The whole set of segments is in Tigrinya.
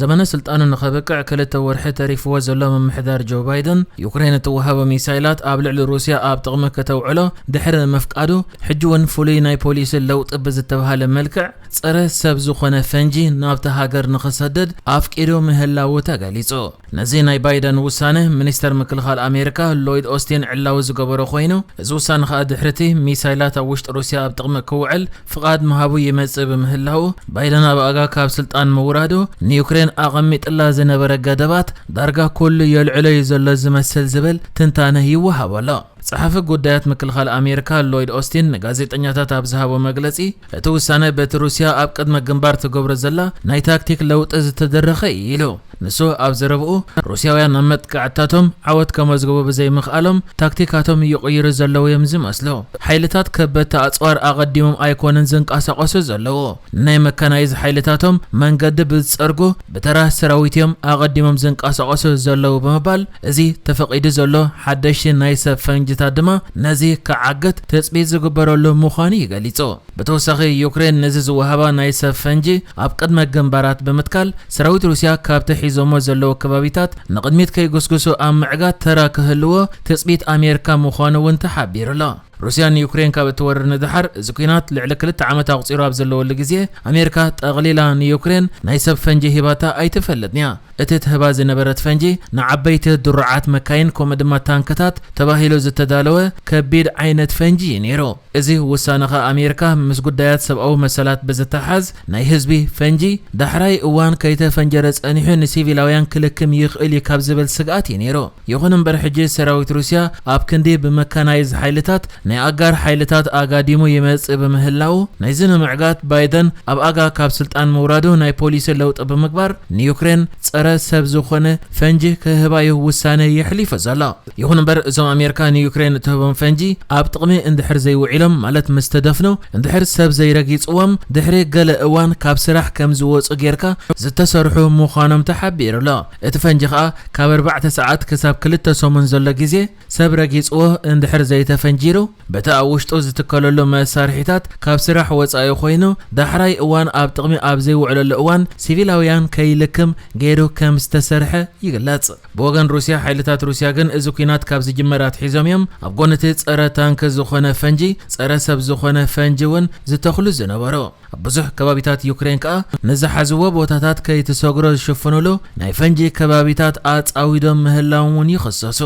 ዘመነ ስልጣኑ ንኸብቅዕ ክልተ ወርሒ ተሪፍዎ ዘሎ ምምሕዳር ጆ ባይደን፣ ዩክሬን እትወሃቦ ሚሳይላት ኣብ ልዕሊ ሩስያ ኣብ ጥቕሚ ከተውዕሎ ድሕሪ ምፍቃዱ፣ ሕጂ እውን ፍሉይ ናይ ፖሊሲ ለውጢ ብዝተባሃለ መልክዕ፣ ጸረ ሰብ ዝኾነ ፈንጂ ናብታ ሃገር ንኽሰድድ ኣፍቂዱ ምህላዉ ተገሊጹ። ነዚ ናይ ባይደን ውሳነ፣ ሚኒስተር ምክልኻል ኣሜሪካ ሎይድ ኦስቲን ዕላዊ ዝገበሮ ኮይኑ፣ እዚ ውሳነ ከኣ ድሕሪቲ ሚሳይላት ኣብ ውሽጢ ሩስያ ኣብ ጥቕሚ ክውዕል ፍቓድ ምሃቡ ይመጽእ ብምህላዉ፣ ባይደን ኣብ ኣጋ ካብ ስልጣን ምውራዱ፣ ንዩክሬን ኣቐሚጥላ ዝነበረ ገደባት ዳርጋ ኩሉ የልዕሎ እዩ ዘሎ ዝመስል ዝብል ትንታነ ይወሃቦ ኣሎ። ጸሓፊ ጉዳያት ምክልኻል ኣሜሪካ ሎይድ ኦስቲን ንጋዜጠኛታት ኣብ ዝሃቦ መግለጺ፣ እቲ ውሳነ በቲ ሩስያ ኣብ ቅድመ ግንባር ትገብሮ ዘላ ናይ ታክቲክ ለውጢ ዝተደረኸ እዩ ኢሉ። ንሱ ኣብ ዘረብኡ፣ ሩስያውያን ኣብ መጥቃዕትታቶም ዓወት ከመዝግቡ ብዘይምኽኣሎም፣ ታክቲካቶም ይቕይሩ ዘለዉ እዮም ዝመስሉ። ሓይልታት ከበድቲ ኣጽዋር ኣቐዲሞም ኣይኮኑን ዝንቀሳቐሱ ዘለዉ። ንናይ መካናይዝ ሓይልታቶም መንገዲ ብዝጸርጉ፣ ብተራ ሰራዊት እዮም ኣቐዲሞም ዝንቀሳቐሱ ዘለዉ ብምባል፣ እዚ ተፈቒዱ ዘሎ ሓደሽቲ ናይ ሰብ ፈንጅታት ድማ ነዚ ክዓግት ትጽቢት ዝግበረሉ ምዃኑ እዩ ገሊጹ። ብተወሳኺ፣ ዩክሬን ነዚ ዝወሃባ ናይ ሰብ ፈንጂ ኣብ ቅድመ ግንባራት ብምትካል፣ ሰራዊት ሩስያ ካብቲ ሒዞሞ ዘለዉ ከባቢታት ንቕድሚት ከይጉስጉሱ ኣብ ምዕጋት ተራ ክህልዎ ትጽቢት ኣሜሪካ ምዃኑ እውን ተሓቢሩ ኣሎ። ሩስያ ንዩክሬን ካብ እትወርር ንደሓር፣ እዚ ኲናት ልዕሊ ክልተ ዓመት ኣቑጺሩ ኣብ ዘለወሉ ግዜ፣ ኣሜሪካ ጠቕሊላ ንዩክሬን ናይ ሰብ ፈንጂ ሂባታ ኣይትፈልጥን እያ። እቲ ትህባ ዝነበረት ፈንጂ ንዓበይቲ ድሩዓት መካይን ከምኡ ድማ ታንክታት ተባሂሉ ዝተዳለወ ከቢድ ዓይነት ፈንጂ እዩ ነይሩ። እዚ ውሳነ ኸኣ ኣሜሪካ ምስ ጉዳያት ሰብኣዊ መሰላት ብዝተሓዝ ናይ ህዝቢ ፈንጂ ዳሕራይ እዋን ከይተፈንጀረ ጸኒሑ ንሲቪላውያን ክልክም ይኽእል እዩ ካብ ዝብል ስግኣት እዩ ነይሩ። ይኹን እምበር ሕጂ ሰራዊት ሩስያ ኣብ ክንዲ ብመካናይዝ ሓይልታት ናይ ኣጋር ሓይልታት ኣጋዲሙ ይመጽእ ብምህላው ናይዚ ንምዕጋት ባይደን ኣብ ኣጋ ካብ ስልጣን ምውራዱ ናይ ፖሊሲ ለውጢ ብምግባር ንዩክሬን ጸረ ሰብ ዝኾነ ፈንጂ ክህባዩ ውሳነ የሕሊፉ ዘሎ። ይኹን እምበር እዞም ኣሜሪካ ንዩክሬን እትህቦም ፈንጂ ኣብ ጥቕሚ እንድሕር ዘይውዒሎም ማለት ምስ ተደፍኑ እንድሕር ሰብ ዘይረጊጽዎም ድሕሪ ገለ እዋን ካብ ስራሕ ከም ዝወጹ ጌርካ ዝተሰርሑ ምዃኖም ተሓቢሩ ኣሎ። እቲ ፈንጂ ኸኣ ካብ ኣርባዕተ ሰዓት ክሳብ ክልተ ሰሙን ዘሎ ግዜ ሰብ ረጊጽዎ እንድሕር ዘይተፈንጂሩ፣ በቲ ኣብ ውሽጡ ዝትከለሉ መሳርሒታት ካብ ስራሕ ወጻኢ ኮይኑ፣ ዳሕራይ እዋን ኣብ ጥቕሚ ኣብ ዘይውዕለሉ እዋን ሲቪላውያን ከይልክም ገይሩ ከም ዝተሰርሐ ይግለጽ። ብወገን ሩስያ፣ ሓይልታት ሩስያ ግን እዚ ኲናት ካብ ዝጅመር ኣትሒዞም እዮም ኣብ ጎኒ እቲ ጸረ ታንክ ዝኾነ ፈንጂ፣ ጸረ ሰብ ዝኾነ ፈንጂ እውን ዝተኽሉ ዝነበሩ። ኣብ ብዙሕ ከባቢታት ዩክሬን ከኣ ንዝሓዝዎ ቦታታት ከይትሰግሮ ዝሽፍኑሉ ናይ ፈንጂ ከባቢታት ኣጻዊዶም ምህላዎም እውን ይኽሰሱ።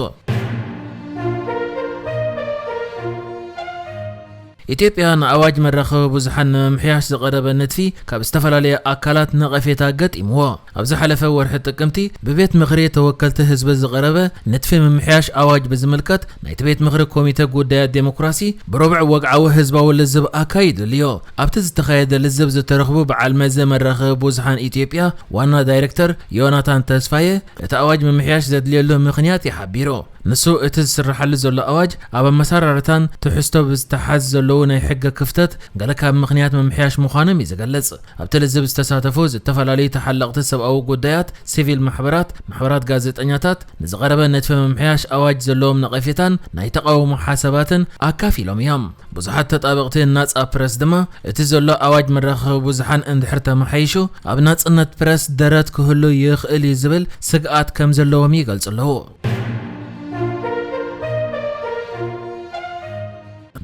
ኢትዮጵያ ንኣዋጅ መራኸቢ ብዙሓን ንምምሕያሽ ዝቐረበ ንድፊ ካብ ዝተፈላለየ ኣካላት ነቐፌታ ገጢምዎ። ኣብ ዝሓለፈ ወርሒ ጥቅምቲ ብቤት ምኽሪ ተወከልቲ ህዝቢ ዝቐረበ ንድፊ ምምሕያሽ ኣዋጅ ብዝምልከት ናይቲ ቤት ምኽሪ ኮሚተ ጉዳያት ዴሞክራሲ ብረቡዕ ወግዓዊ ህዝባዊ ልዝብ ኣካይዱሉዮ። ኣብቲ ዝተኻየደ ልዝብ ዝተረኽቡ በዓል መዚ መራኸቢ ብዙሓን ኢትዮጵያ ዋና ዳይሬክተር ዮናታን ተስፋየ እቲ ኣዋጅ ምምሕያሽ ዘድልየሉ ምኽንያት እዩ ሓቢሩ። ንሱ እቲ ዝስርሓሉ ዘሎ ኣዋጅ ኣብ ኣመሰራርታን ትሕዝቶ ብዝተሓዝ ዘለዉ ናይ ሕገ ክፍተት ገለ ካብ ምኽንያት ምምሕያሽ ምዃኖም እዩ ዝገልጽ። ኣብቲ ልዝብ ዝተሳተፉ ዝተፈላለዩ ተሓለቕቲ ሰብኣዊ ጉዳያት፣ ሲቪል ማሕበራት፣ ማሕበራት ጋዜጠኛታት ንዝቐረበ ንድፊ ምምሕያሽ ኣዋጅ ዘለዎም ነቐፌታን ናይ ተቓውሞ ሓሳባትን ኣካፊሎም እዮም። ብዙሓት ተጣበቕቲ ናጻ ፕረስ ድማ እቲ ዘሎ ኣዋጅ መራኸቢ ብዙሓን እንድሕር ተመሓይሹ ኣብ ናጽነት ፕረስ ደረት ክህሉ ይኽእል እዩ ዝብል ስግኣት ከም ዘለዎም ይገልጹ ኣለዉ።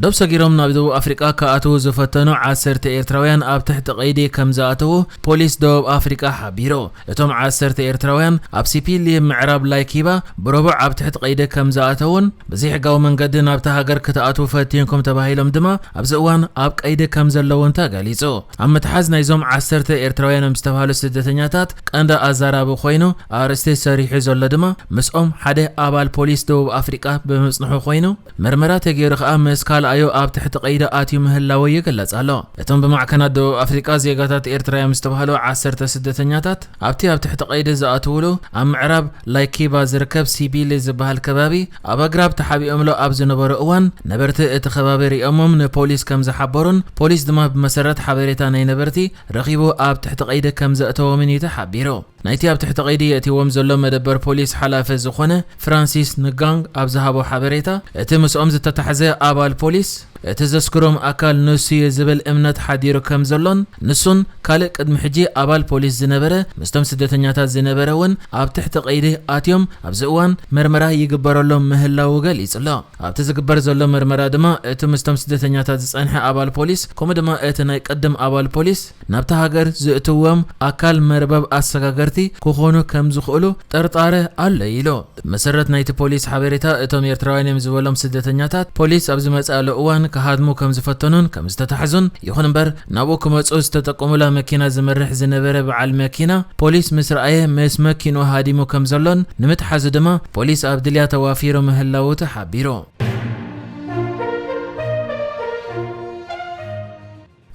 ዶብ ሰጊሮም ናብ ደቡብ ኣፍሪቃ ክኣትዉ ዝፈተኑ ዓሰርተ ኤርትራውያን ኣብ ትሕቲ ቀይዲ ከም ዝኣተዉ ፖሊስ ደቡብ ኣፍሪቃ ሓቢሩ። እቶም ዓሰርተ ኤርትራውያን ኣብ ሲፒሊ ምዕራብ ላይኪባ ብረቡዕ ኣብ ትሕቲ ቀይዲ ከም ዝኣተዉን ብዘይሕጋዊ መንገዲ ናብታ ሃገር ክትኣትዉ ፈቲንኩም ተባሂሎም ድማ ኣብዚ እዋን ኣብ ቀይዲ ከም ዘለዉን ተገሊጹ። ኣብ ምትሓዝ ናይዞም ዓሰርተ ኤርትራውያን እዮም ዝተባህሉ ስደተኛታት ቀንዲ ኣዛራቢ ኮይኑ ኣርእስቲ ሰሪሑ ዘሎ ድማ ምስኦም ሓደ ኣባል ፖሊስ ደቡብ ኣፍሪቃ ብምጽንሑ ኮይኑ፣ መርመራ ተገይሩ ከኣ ምስ ካልኣዩ ኣብ ትሕቲ ቀይዲ ኣትዩ ምህላዉ ይግለጽ ኣሎ። እቶም ብማዕከናት ደቡብ ኣፍሪቃ ዜጋታት ኤርትራ እዮም ዝተባህሉ ዓሰርተ ስደተኛታት ኣብቲ ኣብ ትሕቲ ቀይዲ ዝኣትውሉ ኣብ ምዕራብ ላይኪባ ዝርከብ ሲቢሊ ዝበሃል ከባቢ ኣብ ኣግራብ ተሓቢኦምሎ ኣብ ዝነበሩ እዋን ነበርቲ እቲ ከባቢ ሪኦሞም ንፖሊስ ከም ዝሓበሩን ፖሊስ ድማ ብመሰረት ሓበሬታ ናይ ነበርቲ ረኺቡ ኣብ ትሕቲ ቀይዲ ከም ዘእተዎምን እዩ ተሓቢሩ። ናይቲ ኣብ ትሕቲ ቀይዲ የእትይዎም ዘሎ መደበር ፖሊስ ሓላፊ ዝኾነ ፍራንሲስ ንጋንግ ኣብ ዝሃቦ ሓበሬታ፣ እቲ ምስኦም ዝተታሕዘ ኣባል ፖሊስ እቲ ዘስክሮም ኣካል ንሱ እዩ ዝብል እምነት ሓዲሩ ከም ዘሎን፣ ንሱን ካልእ ቅድሚ ሕጂ ኣባል ፖሊስ ዝነበረ ምስቶም ስደተኛታት ዝነበረ እውን ኣብ ትሕቲ ቀይዲ ኣትዮም ኣብዚ እዋን መርመራ ይግበረሎም ምህላዉ ገሊጹ ኣሎ። ኣብቲ ዝግበር ዘሎ መርመራ ድማ እቲ ምስቶም ስደተኛታት ዝጸንሐ ኣባል ፖሊስ ከምኡ ድማ እቲ ናይ ቅድም ኣባል ፖሊስ ናብታ ሃገር ዝእትዎም ኣካል መርበብ ኣሰጋገርቲ ክኾኑ ከም ዝኽእሉ ጥርጣረ ኣሎ ኢሉ። ብመሰረት ናይቲ ፖሊስ ሓበሬታ፣ እቶም ኤርትራውያን እዮም ዝበሎም ስደተኛታት፣ ፖሊስ ኣብ ዝመጽኣሉ እዋን ክሃድሙ ከም ዝፈተኑን ከም ዝተታሕዙን፣ ይኹን እምበር ናብኡ ክመጹ ዝተጠቀሙላ መኪና ዝመርሕ ዝነበረ በዓል መኪና ፖሊስ ምስ ረኣየ ምስ መኪንኡ ሃዲሙ ከም ዘሎን ንምትሓዙ ድማ ፖሊስ ኣብ ድልያ ተዋፊሩ ምህላዉ ተሓቢሩ።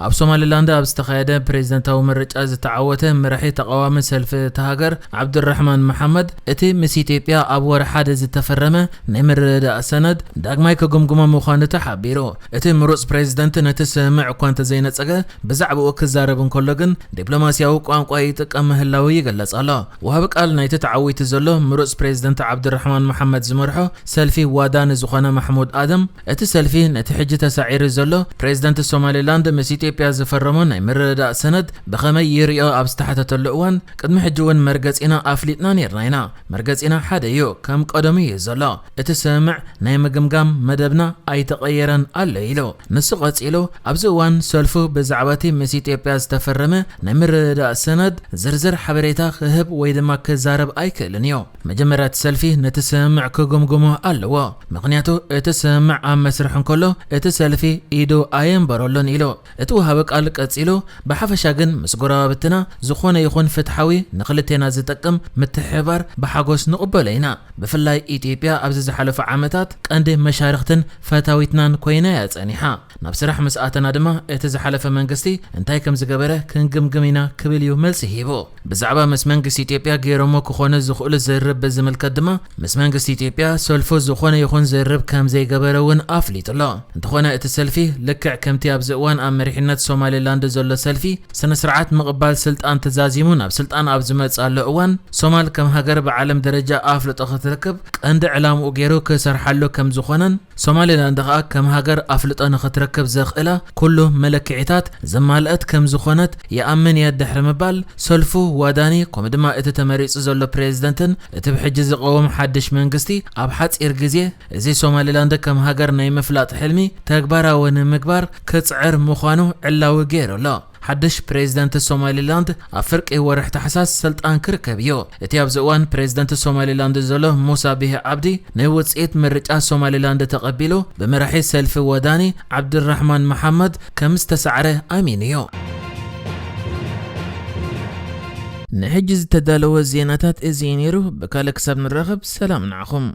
ኣብ ሶማሊላንድ ኣብ ዝተኻየደ ፕሬዝደንታዊ ምርጫ ዝተዓወተ መራሒ ተቓዋሚ ሰልፊ እታ ሃገር ዓብዱራሕማን መሓመድ፣ እቲ ምስ ኢትዮጵያ ኣብ ወርሒ ሓደ ዝተፈረመ ናይ ምርድዳእ ሰነድ ዳግማይ ክግምግሞ ምዃኑ ተሓቢሩ። እቲ ምሩጽ ፕሬዝደንት ነቲ ስምምዕ እኳ እንተዘይነጸገ፣ ብዛዕባኡ ክዛረብ እንከሎ ግን ዲፕሎማስያዊ ቋንቋ ይጥቀም ምህላዉ ይግለጽ ኣሎ። ወሃቢ ቃል ናይቲ ተዓዊቱ ዘሎ ምሩጽ ፕሬዝደንት ዓብዱራሕማን መሓመድ ዝመርሖ ሰልፊ ዋዳኒ ዝኾነ ማሕሙድ ኣደም፣ እቲ ሰልፊ ነቲ ሕጂ ተሳዒሩ ዘሎ ፕሬዝደንት ሶማሊላንድ ምስ ኢትዮጵያ ዝፈረሞ ናይ ምርድዳእ ሰነድ ብኸመይ ይርእዮ ኣብ ዝተሓተተሉ እዋን፣ ቅድሚ ሕጂ እውን መርገጺና ኣፍሊጥና ነይርና ኢና። መርገጺና ሓደ እዩ፣ ከም ቀደሙ እዩ ዘሎ። እቲ ስምምዕ ናይ ምግምጋም መደብና ኣይተቐየረን ኣሎ ኢሉ። ንሱ ቀጺሉ፣ ኣብዚ እዋን ሰልፉ ብዛዕባ እቲ ምስ ኢትዮጵያ ዝተፈረመ ናይ ምርድዳእ ሰነድ ዝርዝር ሓበሬታ ክህብ ወይ ድማ ክዛረብ ኣይክእልን እዩ። መጀመርያ እቲ ሰልፊ ነቲ ስምምዕ ክግምግሞ ኣለዎ፣ ምኽንያቱ እቲ ስምምዕ ኣብ መስርሕ እንከሎ እቲ ሰልፊ ኢዱ ኣየንበረሉን ኢሉ። እቲ ወሃቢ ቃል ቀጺሉ፣ ብሓፈሻ ግን ምስ ጎረባብትና ዝኾነ ይኹን ፍትሓዊ ንክልቴና ዝጠቅም ምትሕብባር ብሓጎስ ንቕበሎ ኢና። ብፍላይ ኢትዮጵያ ኣብዚ ዝሓለፉ ዓመታት ቀንዲ መሻርኽትን ፈታዊትናን ኮይና እያ ጸኒሓ። ናብ ስራሕ ምስ ኣተና ድማ እቲ ዝሓለፈ መንግስቲ እንታይ ከም ዝገበረ ክንግምግም ኢና ክብል እዩ መልሲ ሂቡ። ብዛዕባ ምስ መንግስቲ ኢትዮጵያ ገይሮሞ ክኾኑ ዝኽእሉ ዝርርብ ብዝምልከት ድማ ምስ መንግስቲ ኢትዮጵያ ሰልፉ ዝኾነ ይኹን ዝርርብ ከም ዘይገበረ እውን ኣፍሊጡ ኣሎ። እንተኾነ እቲ ሰልፊ ልክዕ ከምቲ ኣብዚ እዋን ኣብ መሪሕነት ሶማሌላንድ ዘሎ ሰልፊ ስነ ስርዓት ምቕባል ስልጣን ተዛዚሙ ናብ ስልጣን ኣብ ዝመጽኣሉ እዋን ሶማል ከም ሃገር ብዓለም ደረጃ ኣፍልጦ ክትረክብ ቀንዲ ዕላምኡ ገይሩ ክሰርሓሉ ከም ዝኾነን ሶማሌላንድ ኸኣ ከም ሃገር ኣፍልጦ ንኽትረክብ ዘኽእላ ኩሉ መለክዒታት ዘማልአት ከም ዝኾነት ይኣምን እየ ድሕሪ ምባል፣ ሰልፉ ዋዳኒ ከምኡ ድማ እቲ ተመሪጹ ዘሎ ፕሬዝደንትን እቲ ብሕጂ ዝቐውም ሓድሽ መንግስቲ ኣብ ሓጺር ግዜ እዚ ሶማሌላንድ ከም ሃገር ናይ ምፍላጥ ሕልሚ ተግባራዊ ንምግባር ክጽዕር ምዃኑ ዕላዊ ገይሩ ኣሎ። ሓድሽ ፕሬዝደንት ሶማሊላንድ ኣብ ፍርቂ ወርሒ ታሕሳስ ስልጣን ክርከብ እዩ። እቲ ኣብዚ እዋን ፕሬዝደንት ሶማሊላንድ ዘሎ ሙሳ ቢሂ ዓብዲ ናይ ውጽኢት ምርጫ ሶማሊላንድ ተቐቢሉ ብመራሒ ሰልፊ ወዳኒ ዓብድራሕማን መሓመድ ከም ዝተሳዕረ ኣሚኑ እዩ። ንሕጂ ዝተዳለወ ዜናታት እዚ እዩ ነይሩ። ብካልእ ክሳብ ንራኸብ ሰላም ንዓኹም።